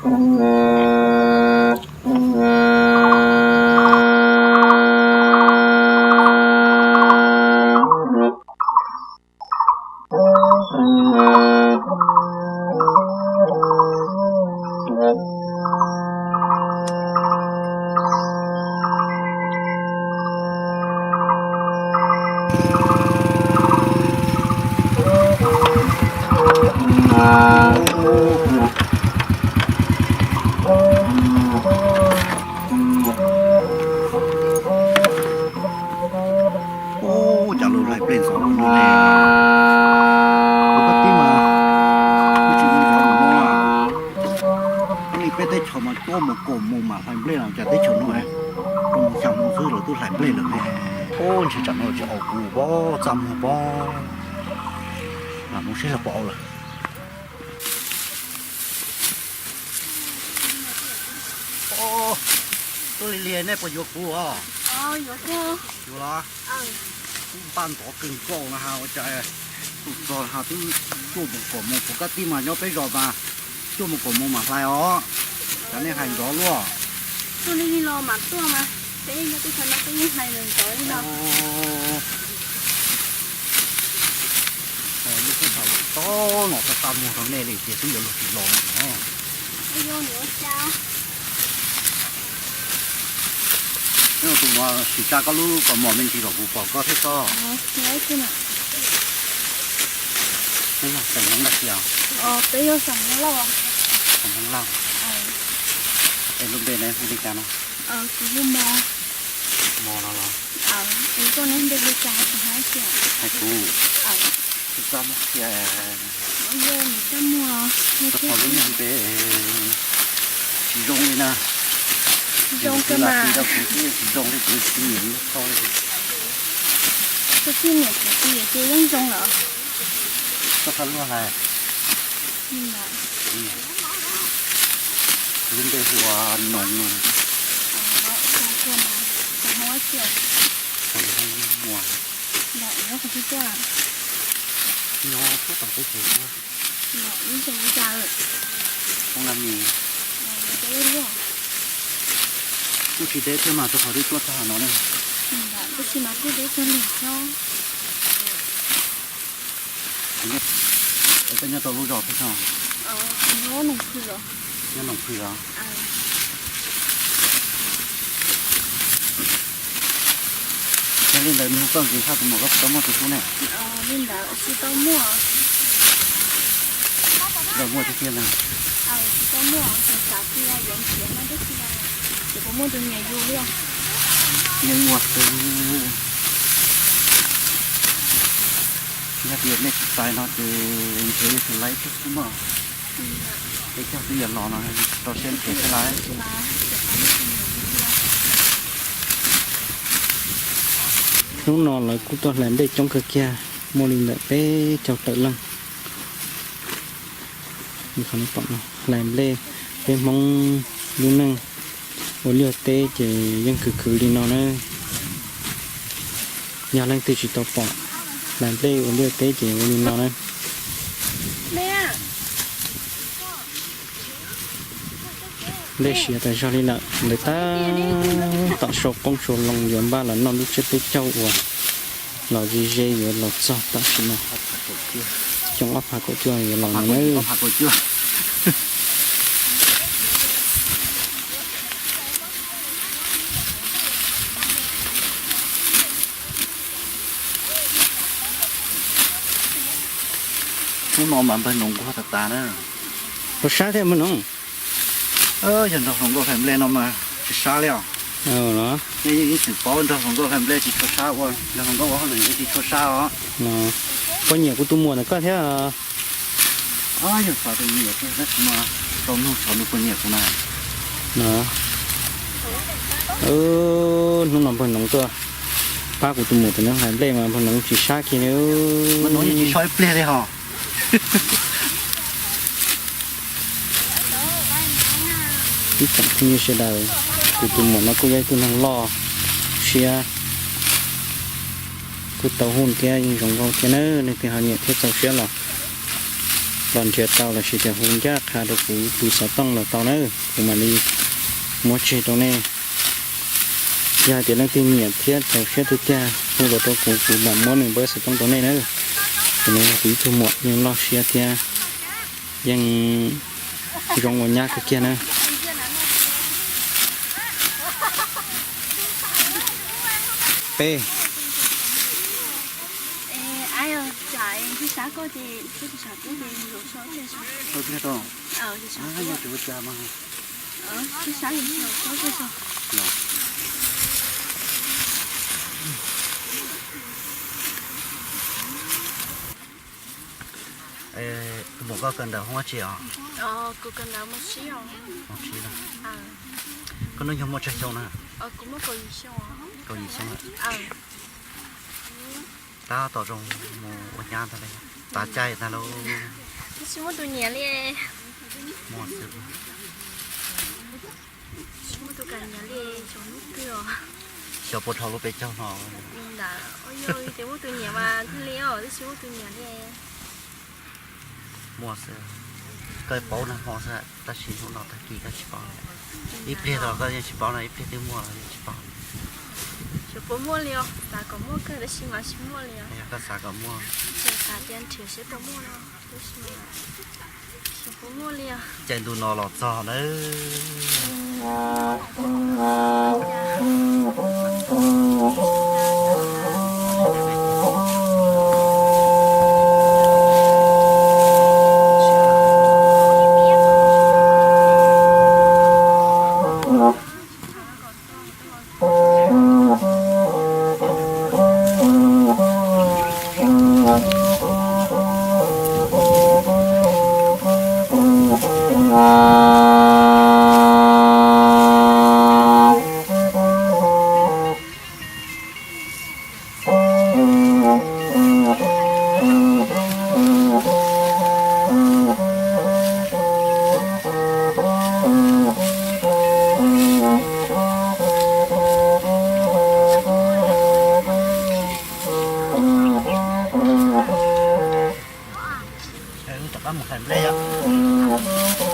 Ub, cas lub hlais nplej ntxov ua luaj ne. Kuv koj tib mas, kuv tsis ua ntxov mus no. Ua li peb teb chaws mas cuab mus kaum moos mam hlais nplej los cas teb chaws no, kaum moos xya moos xwb lawv twb hlais nplej lawm ne. Ub, ntshe tsam no tsis haum kuv pob, txaj muag pob. Mam mus seb los puas haum lawm. Tuaj lig lig nej puas yuav kuv os? Yuav los? Kuv npaj ntxov kawg nkaus no ha, ua cas tus txog ha twb cuaj moos kaum moos, kuv koj tib mas nyob peb zos mas cuaj moos kaum moos mam hlais os. Cas nej hais ntxov luaj. Tuaj lig lig los mam tuaj mas, peb nyob teb chaws no peb yeej hlais ntxov li no. Lub teb chaws tob no txaj txaj muag rau nej li tiag, twb yuav luag tsis los no. Tus muam sim tsa koj lub kaus mom me ntsis kom kuv pom koj thiab tso. Peb yog xeem Hmoob Lauj tiag? Peb yog xeem Hmoob Lauj. Xeem Hmoob Lauj. Es lub npe ne hu li cas no? Mos no los? Hais kuv. Tsis txaj muag tiag. Txog lub niag npe tsis zoo li na. Zoo kawg mas. Tsis zoo li kuv txiv niam kuv txiv. Kuv txiv niam kuv txiv ces yeej zoo lawm. Koj txhob luag hais. Lub npe hu ua Noov no. Muag. Nyob puag tom teb chaws. Hoob Nab Mis. Kuj tsis deb thiab mas rau qhov twb tuaj txog no ne. Koj nyob rau lub zos twg no? Nyob Noom Phwm os. Yog li ntawd nws hu koj ntxiv tshaj tus muam koj tsis tau muaj tus hlub ne? Li ntawd tsis tau muaj. Tsis tau muaj tiag tiag na. Tsis tau muaj, xav xav tias yuav nrhiav no tab sis ces puas muaj tus nyiam yus li. Yeej muaj xwb. Yog tias nej tsis txais no ces nrhiav yus tus laib xwb xwb mas. Peb caug twb yuav los no, rau siab nrhiav thiab lauj. Hnub no lawv kuj tuaj hlais nplej coob kawg kiag, muaj li ntawm peb caug tawm leej. Hlais nplej, peb Hmoob lub neej ua liaj teb ces yeej khwv khwv li no na. Yog leej twg tsis tau pom hlais nplej ua liaj teb ces ua li no na. Nplej siav tas zog li lawm, ntawd tab tom sau qoob sau loo yuav npaj los noj lub tsiab peb caug uas los ze ze yuav los txog tam sim no. Xyoo ob phav kaum cuaj yuav los no na. Hnub no mas npawg Noov nquag tas tas na. Puas sab thiab npawg Noov? Yog nrog hluas nkauj hlais nplej no mas tsis sab li os. Nej yeej ib txwm paub nrog hluas nkauj hlais nplej tsis tshua sab, ua nrog hluas nkauj ua hauj lwm yeej tsis tshua sab os. Puas nyiam kuv tus muam ntawm koj thiab? Yog xav tias nyiam tiag tab sis mas tau nug xyov nws puas nyiam kuv na. Hnub no npawg Noov tuaj pab kuv tus muam tus neeg hlais nplej mas npawg Noov tsis sab kiag li. Npawg Noov yeej tsis sab ib pliag li hos. Ib tsoom phooj ywg sawv daws, kuv tus muam no kuj yog ib tug neeg loj siab, kuj tau hu thiab yeej zoo nkauj thiab na, leej twg ho nyiam thiab txaus siab los los nrhiav tau lossis tias hu ncaj qha rau kuv tus xov tooj los tau na, kuv mam li muab tseg rau nej. Yog hais tias leej twg nyiam thiab txaus siab tiag tiag hu los rau kuv, kuv mam muab nws npawb xov tooj rau nej na. Tus no yog kuv ib tug muam yeej loj siab thiab yeej zoo ua nyab kawg kiag na. Peb. Tus muam koj kawm ntawv hoob tsi os? Kuv kawm ntawv mos sib os. Mos sib no. Koj hnub nyoog muaj tsawg xyoo na? Kuv muaj kaum yim xyoo. Kaum yim xyoo lawm. Tab tom zoo mus ua nyab ntag lauj, tav caij ntag lauj. Tsis muaj tus nyiam li. Muaj xwb. Tsis muaj tus kam nyiam li, tsaus ntuj twg os. Xyov puas dhau lub peb caug no. Li ntawd, yog tias muaj tus nyiam mas thiaj li os, twb tsis muaj tus nyiam li. Muaj xwb, koj paub nag hmo xwb tab sis hnub no tag kis koj tsis paub. Ib pliag los koj yeej tsis paub no, ib pliag twb muaj los yeej tsis paub. Xyov puas muaj li os, xav kom muaj kawg tab sis mas tsis muaj li os. Yog koj xav kom muaj. Tseem xav tias nrhiav seb puas muaj no, tab sis mas xyov puas muaj li os. Caij ntuj no los txog nawb. Wb rov qab mus hlais nplej os.